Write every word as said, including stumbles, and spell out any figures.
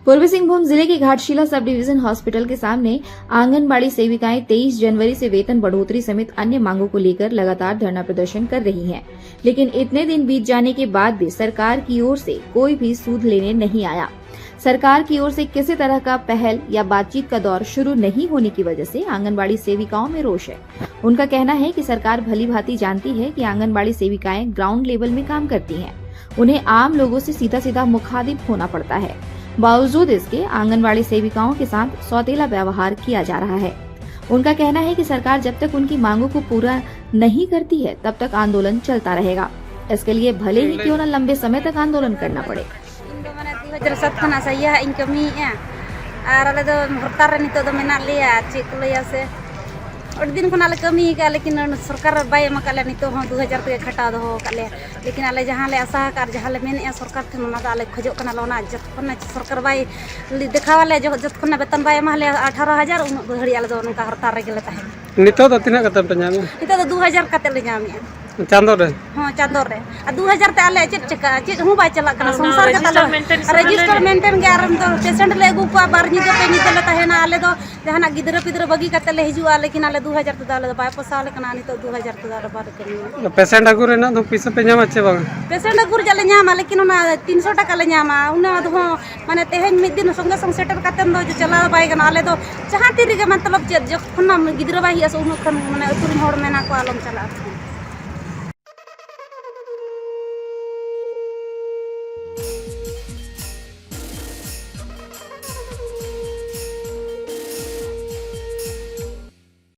पूर्वी सिंहभूम जिले के घाटशिला सब डिवीजन हॉस्पिटल के सामने आंगनबाड़ी सेविकाएं तेईस जनवरी से वेतन बढ़ोतरी समेत अन्य मांगों को लेकर लगातार धरना प्रदर्शन कर रही हैं, लेकिन इतने दिन बीत जाने के बाद भी सरकार की ओर से कोई भी सूद लेने नहीं आया। सरकार की ओर से किसी तरह का पहल या बातचीत का दौर शुरू नहीं होने की वजह से आंगनबाड़ी सेविकाओं में रोष है। उनका कहना है कि सरकार भली भांति जानती है कि आंगनबाड़ी सेविकाएं ग्राउंड लेवल में काम करती हैं, उन्हें आम लोगों से सीधा सीधा मुखातिब होना पड़ता है। बावजूद इसके आंगनबाड़ी सेविकाओं के साथ सौतेला व्यवहार किया जा रहा है। उनका कहना है कि सरकार जब तक उनकी मांगों को पूरा नहीं करती है, तब तक आंदोलन चलता रहेगा। इसके लिए भले ही क्यों न लंबे समय तक आंदोलन करना पड़े। ᱤᱧ ᱫᱚ ᱢᱟᱱᱮ ᱫᱩ ᱦᱟᱡᱟᱨ ᱥᱟᱛ ᱠᱷᱚᱱᱟᱜ ᱥᱟᱦᱤᱭᱟ ᱦᱟᱸᱜ ᱤᱧ ᱠᱟᱹᱢᱤᱭᱮᱫᱼᱟ᱾ ᱟᱨ ᱟᱞᱮ ᱫᱚ ᱦᱚᱨᱛᱟᱞ ᱨᱮ ᱱᱤᱛᱚᱜ ᱫᱚ ᱢᱮᱱᱟᱜ ᱞᱮᱭᱟ᱾ ᱟᱨ ᱪᱮᱫ ᱠᱚ ᱞᱟᱹᱭᱟ ᱥᱮ, ᱟᱹᱰᱤ ᱫᱤᱱ ᱠᱷᱚᱱᱟᱜ ᱞᱮ ᱠᱟᱹᱢᱤ ᱟᱠᱟᱫᱼᱟ, ᱞᱮᱠᱤᱱ ᱥᱚᱨᱠᱟᱨ ᱵᱟᱭ ᱮᱢ ᱟᱠᱟᱫ ᱞᱮᱭᱟ᱾ ᱱᱤᱛᱚᱜ ᱦᱚᱸ ᱫᱩ ᱦᱟᱡᱟᱨ ᱛᱮᱜᱮ ᱠᱷᱟᱴᱟᱣ ᱫᱚᱦᱚ ᱟᱠᱟᱫ ᱞᱮᱭᱟ᱾ ᱞᱮᱠᱤᱱ ᱟᱞᱮ ᱡᱟᱦᱟᱸ ᱞᱮ ᱟᱥᱟ ᱟᱠᱟᱫ ᱟᱨ ᱡᱟᱦᱟᱸ ᱞᱮ ᱢᱮᱱᱮᱫᱼᱟ ᱥᱚᱨᱠᱟᱨ ᱴᱷᱮᱱ, ᱚᱱᱟ ᱫᱚ ᱟᱞᱮ ᱠᱷᱚᱡᱚᱜ ᱠᱟᱱᱟ ᱞᱮ, ᱚᱱᱟ ᱡᱚᱛᱚᱠᱷᱚᱱ ᱥᱚᱨᱠᱟᱨ ᱵᱟᱭ ᱫᱮᱠᱷᱟᱣ ᱟᱞᱮᱭᱟ, ᱡᱚᱛᱚᱠᱷᱚᱱ ᱵᱮᱛᱚᱱ ᱵᱟᱭ ᱮᱢᱟ ᱞᱮᱭᱟ ᱟᱴᱷᱟᱨᱚ ᱦᱟᱡᱟᱨ, ᱩᱱᱟᱹᱜ ᱜᱷᱟᱹᱲᱤᱡ ᱟᱞᱮ ᱫᱚ ᱱᱚᱝᱠᱟ ᱦᱚᱨᱛᱟᱞ ᱨᱮᱜᱮ ᱞᱮ ᱛᱟᱦᱮᱱᱟ᱾ ᱱᱤᱛᱚᱜ ᱫᱚ ᱛᱤᱱᱟᱹᱜ ᱠᱟᱛᱮ ᱯᱮ ᱧᱟᱢᱮᱫᱼᱟ? ᱱᱤᱛᱚᱜ ᱫᱚ ᱫᱩ ᱦᱟᱡᱟᱨ ᱠᱟᱛᱮ ᱞᱮ ᱧᱟᱢᱮᱫᱼᱟ᱾ ᱪᱟᱸᱫᱚ ᱨᱮ? ᱦᱚᱸ, ᱪᱟᱸᱫᱚ ᱨᱮ᱾ ᱟᱨ ᱫᱩ ᱦᱟᱡᱟᱨ ᱛᱮ ᱟᱞᱮ ᱪᱮᱫ ᱪᱤᱠᱟᱹᱜᱼᱟ? ᱪᱮᱫ ᱦᱚᱸ ᱵᱟᱭ ᱪᱟᱞᱟᱜ ᱠᱟᱱᱟ᱾ ᱥᱚᱝᱥᱟᱨ ᱜᱮ ᱛᱟᱞᱮ ᱨᱮᱡᱤᱥᱴᱟᱨ ᱢᱮᱱᱴᱮᱱ ᱜᱮ᱾ ᱟᱨ ᱯᱮᱥᱮᱱᱴ ᱞᱮ ᱟᱹᱜᱩ ᱠᱚᱣᱟ, ᱵᱟᱨ ᱧᱤᱫᱟᱹ ᱯᱮ ᱧᱤᱫᱟᱹ ᱞᱮ ᱛᱟᱦᱮᱱᱟ᱾ ᱟᱞᱮ ᱫᱚ ᱡᱟᱦᱟᱱᱟᱜ ᱜᱤᱫᱽᱨᱟᱹ ᱯᱤᱫᱽᱨᱟᱹ ᱵᱟᱹᱜᱤ ᱠᱟᱛᱮ ᱞᱮ ᱦᱤᱡᱩᱜᱼᱟ, ᱞᱮᱠᱤᱱ ᱟᱞᱮ ᱫᱩ ᱦᱟᱡᱟᱨ ᱛᱮᱫᱚ ᱟᱞᱮ ᱫᱚ ᱵᱟᱭ ᱯᱚᱥᱟᱣ ᱞᱮ ᱠᱟᱱᱟ᱾ ᱱᱤᱛᱚᱜ ᱫᱩ ᱦᱟᱡᱟᱨ ᱛᱮᱫᱚ ᱟᱞᱮ ᱵᱟᱞᱮ ᱠᱟᱹᱢᱤᱭᱟ᱾ ᱯᱮᱥᱮᱱᱴ ᱟᱹᱜᱩ ᱨᱮᱱᱟᱜ ᱫᱚ ᱯᱩᱭᱥᱟᱹ ᱯᱮ ᱧᱟᱢᱟ ᱪᱮ ᱵᱟᱝ? ᱯᱮᱥᱮᱱᱴ ᱟᱹᱜᱩ ᱨᱮᱭᱟᱜ ᱞᱮ ᱧᱟᱢᱟ, ᱞᱮᱠᱤᱱ ᱚᱱᱟ ᱛᱤᱱᱥᱚ ᱴᱟᱠᱟ ᱞᱮ ᱧᱟᱢᱟ᱾ ᱚᱱᱟ ᱫᱚ ᱦᱚᱸ ᱢᱟᱱᱮ ᱛᱮᱦᱮᱧ ᱢᱤᱫ ᱫᱤᱱ ᱥᱚᱸᱜᱮ ᱥᱚᱝ ᱥᱮᱴᱮᱨ ᱠᱟᱛᱮ ᱫᱚ ᱪᱟᱞᱟᱣ ᱵᱟᱭ ᱜᱟᱱᱚᱜᱼᱟ᱾ ᱟᱞᱮ ᱫᱚ ᱡᱟᱦᱟᱸ ᱛᱤᱱ ᱨᱮᱜᱮ ᱢᱚᱛᱞᱚᱵ ᱪᱮᱫ ᱡᱚᱠᱷᱚᱱ ᱜᱤᱫᱽᱨᱟᱹ ᱵᱟᱭ ᱦᱩᱭᱩᱜᱼᱟ ᱥᱮ ᱩᱱ ᱠᱷᱚᱱ ᱢᱟᱱᱮ ᱟᱹᱛᱩ ᱨᱮᱱ ᱦᱚᱲ ᱢᱮᱱᱟ ᱠᱚ ᱟᱞᱚᱢ ᱪᱟᱞᱟᱜᱼᱟ᱾